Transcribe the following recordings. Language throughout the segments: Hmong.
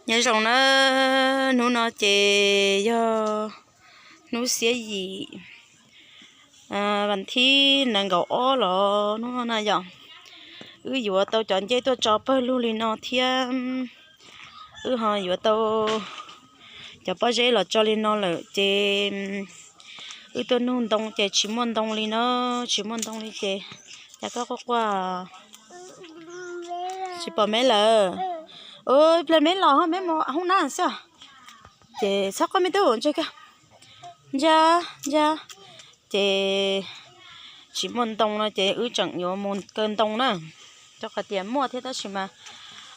Nyob zoo na, hnub no ces yog hnub xiab yim, vas thib nees nkaum ob los hnub no na yom. Wb yuav tau cov ncej tuaj tso pawg lug li no thiab wb ho yuav tau cov pob zeb los tso li no lawm ces wb tuaj nug ntoo ces tsis muaj ntoo li na, tsis muaj ntoo li ces cas koj quaj quaj tsis pom meb lawm. Ua pliag meb los ho meb mus hoob nab xwb. Ces txhob quaj me tub, ntsia, ntsia, ntsia. Ces tsis muaj ntoo no ces wb tseem yuav mus kaw ntoo na. Rau qhov tias muaj thiab tab sis mas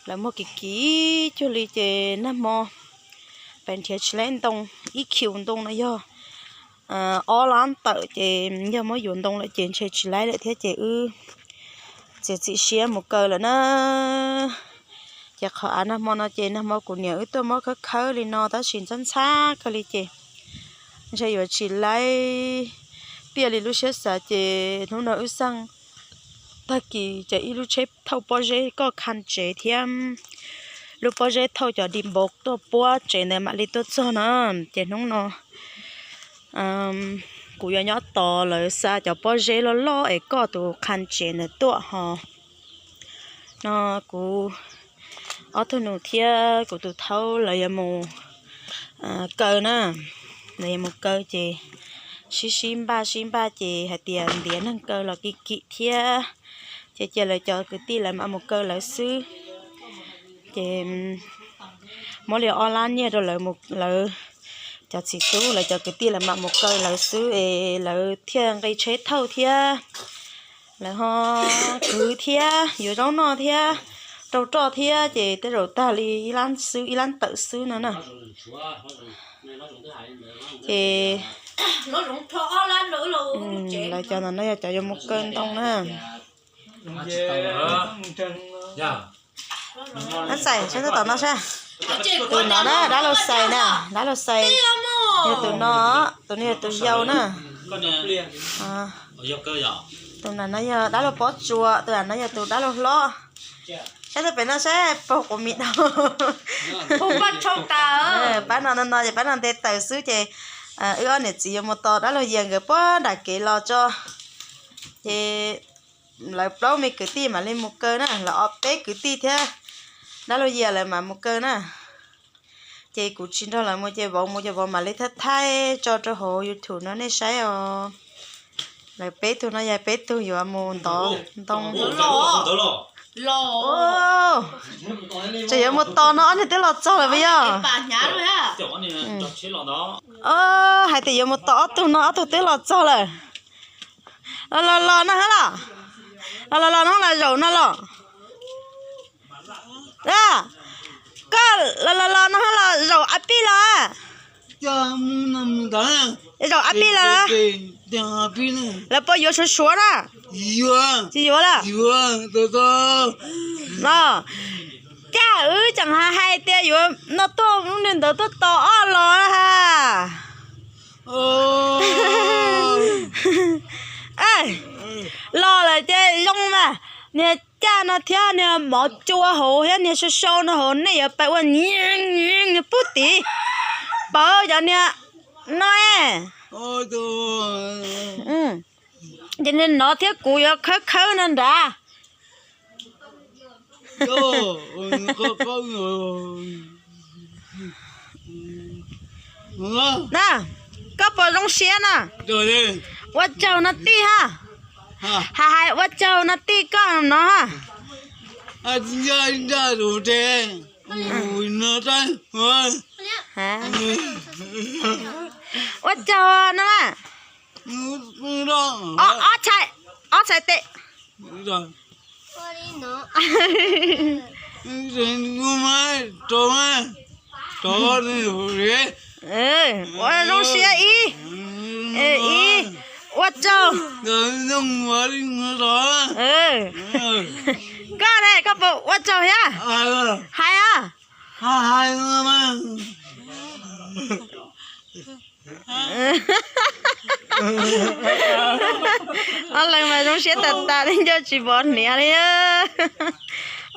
lawv muag kim kim cuag li ces nag hmo pem nrhiav tsis laib ntoo, ib khiv ntoo no yog ob lab tawm ces yog muab yuav ntoo lawm ces ntshe tsis laib lawm thiab ces wb txiav txim siab mus kaw lawm na. Ces qhov av nag hmo no ces nag hmo kuv niam wb tuaj muab khawb khawb li no tab sis ntxhab ntxhab kawg li ces ntshe yuav tsis laib piaj li lub siab xav ces hnub no wb xaj tag kis ces ib lub tsheb thauj pob zeb koj kha tsev thiab lub pob zeb thauj cov di npau tuaj puab tsev ntawd mam li tuaj txog na. Ces hnub no kuv yuav nyob tos lawv xa cov pob zeb loj loj es koj tus kha tsev ntawd tuaj ho. No kuv ob tug nus thiab kuv tus thaub lawv yuav mus kaw na. Lawv yuav mus kaw ces sib sib npaj sib npaj ces hais tias ntiav neeg kaw los kim kim thiab ces cia lawv cov kwv tij lawv mam mus kaw lawv xwb. Ces muab li ob lab nyiaj rau lawv, lawv cov txiv tub lawv cov kwv tij lawv mam mus kaw lawv xwb es lawv thiaj nqi tsheb thauj thiab lawv ho kwv thiab yuav zaub noj thiab rau roj thiab ces tej zaum tag li ib lab xwb ib lab tawm xwb no na. Ces lawv cov ntawm no yog cov yuav mus kaw ntoo na. Xais saib tom no saib. Tus no na dab laug Xais na, dab laug Xais yog tus no, tus no yog tus yau na. Tus no yog dab laug Pob Tsuas, tus no yog tus dab laug hlob. Saib rau pem no saib paug quav mis dhau. Pab no no no ces pab no nte taws xwb ces wb ob niam txiv yuav mus tos dab laug Yias nkawd puag nram kev los tso. Ces lawv plaub me kwv tij mam li mus kaw na, lawv ob peb kwv tij thiab dab laug Yias lawv mam mus kaw na. Ces kuv tsis nrog lawv mus ces vauv mus ces vauv mam li thaij thaij tso rau hauv YouTube no nej saib os. Lawv peb tug no yog peb tug yuav mus ntov ntoo. Tseem yuav mus tos no ob niag twb los txog lawm puas yog? Hais tias yuav mus tos ob tug no ob tug twb los txog lawm. Los los los no hab los, los los los no los zaum no los. Koj los los los no hab los zaum ab pij los. Zaum ab pij los. Lawv puas yuav suav suav na? Tsis yuav lawm. Los, cas wb tseem hais hais tias yuav no tuaj lub niag ntawd tuaj tos ob los ha. Los lawm ces zoo mas, niag caj no thiab niag mov cua hauv thiab niag sau sau no hauv nej yuav pais ua nyiag nyiag niag pub tid. Pauv cov niag no. Ces niag no thiab kuv yuav khawb khawb no nrad. Na, koj puas zoo siab na? Ua tsaug no tij ha. Hais hais ua tsaug no tij koj no ha. Ua tsaug no mas. Ob txhais, ob txhais tes. Ua zoo siab ib, ib, ua tsaug. Koj ne, koj puas ua tsaug thiab? Hais os. Ob leeg mas zoo siab tas tas li, nco tsis pom hniav li.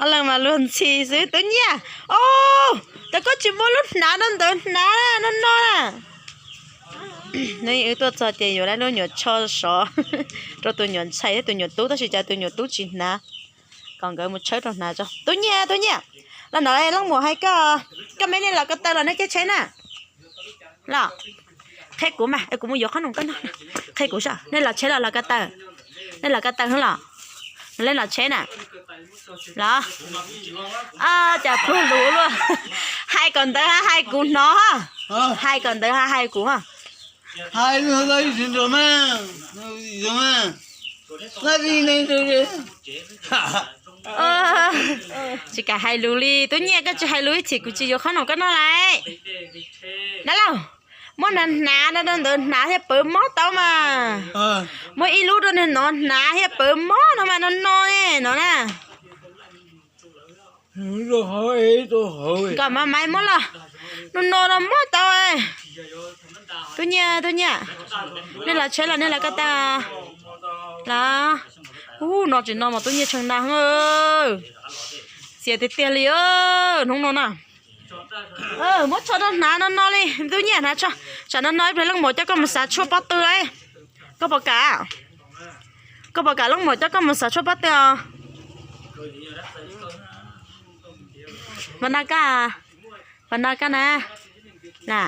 Ob leeg mas luag ntxhi xwb. Tub Nyiaj, o, tas koj Tsis muaj lub hnav no ntawd hnav no no na. Nws wb tuaj txog ces yuav lub nyuam tsho sov rau tus nyuam ntxhais thiab tus nyuam tub, tab sis cas tus nyuam tub tsis hnav, kom nkawd mus tshawb rau hnav tso. Tub Nyiaj, Tub Nyiaj, los no Leej Muas hais koj, koj me nej los ko taw los nej caij tsheb na. Los, qhia kuv mas, kuv mus yuav qhob noom koj noj. Qhia kuv saib, nej los tsheb los los ko taw? Nej los ko taw los? Leej los tsheb na. Los, cas pluag lus luaj. Hais kom ntawd hais kuv hnov. Hais kom ntawd hais kuv. Tsis kam hais lus li, Tub Nyiaj, koj tsis hais lus ib chim kuv tsis yuav qhob noom koj noj lawm. Dab laug, muab hnav hnav no rau ntawd hnav thiaj pawv mob tau mas. Muab ib lub rau niag no hnav thiaj pawv mob no mas no no ne no na. Kom mas maiv muab los, no no no mob tau. Tub Nyiaj, Tub Nyiaj, nej los tsheb los nej los ko taw los? Ub, no tsis no mas Tub Nyiaj tshee na. Txias tiag tiag li hnub no na. Muab tsho rau hnav no no li, Tub Nyiaj, hnav tsho, tsam no no ib pliag Leej Muas coj koj mus xav tshuaj pob tw. Koj puas kam? Koj puas kam Leej Muas coj koj mus xav tshuaj pob tw os? Puas no koj, puas no koj na?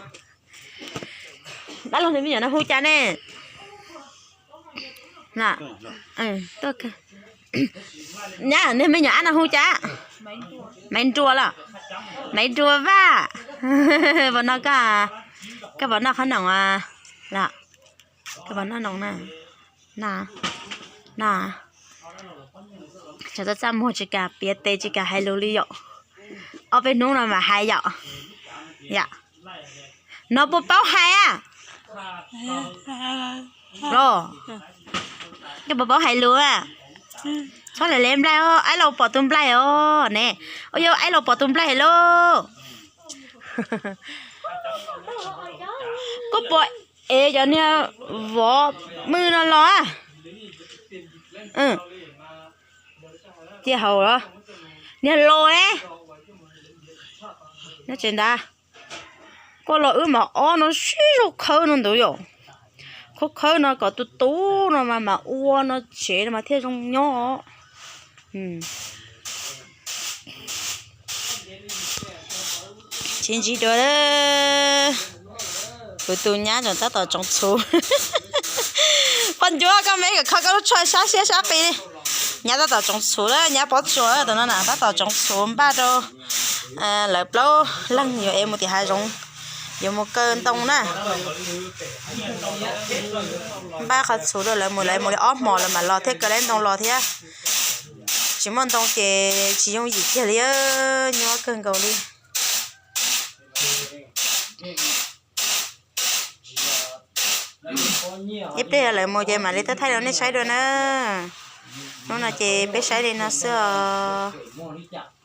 Dab laug, niag me nyuam no hu cas ne? Nyab, niag me nyuam ab no hu cas? Maiv Nruas los? Maiv Nruas Vaj. Puas no koj, koj puas noj qhob noom los? Koj puas noj noom na? Na, na. Txaj txaj muag tsis kam piav tes tsis kam hais lus li yom. Ob peb hnub no mas hais yom. Yom. No puas paub hais a? Los, koj puas paub hais lus a? Txhob le le nplaig os, aib los pom tus nplaig os ne. Ua yog aib los pom tus nplaig lauj. Koj puas ev cov niag vov mwj no los a? Cia haus los. Niag los ne, nyob tsev ntag. Koj los wb mam ob no sib zog khawb no ntawd yom. Khawb khawb no kom tu tu no mas mam ua no tsev no mas thiaj zoo nyob. Tsis ntsib dua, kuv tus nyab tseem tab tom tsoov txhuv. Poj Ncuab, koj me kom kho koj lub tsho sab siab sab qis li. Nyab tab tom tsoov txhuv lawm, nyab Pob Tsuas tus no na tab tom tsoov txhuv npaj rau lawv plaub leeg yuav ev mus tim hav zoov, yuav mus kaw ntoo na. Npaj qhov txhuv rau lawv mus, lawv mus li ob hmos lawv mam los thiab, kaw lawv ntoo los thiab. Tsis muaj ntoo ces tsis yooj yim kiag li, nyuaj kawg nkaus li. Ib pliag lawv mus ces mam li thaij rau nej saib dua na. Hnub no ces peb saib li no xwb os.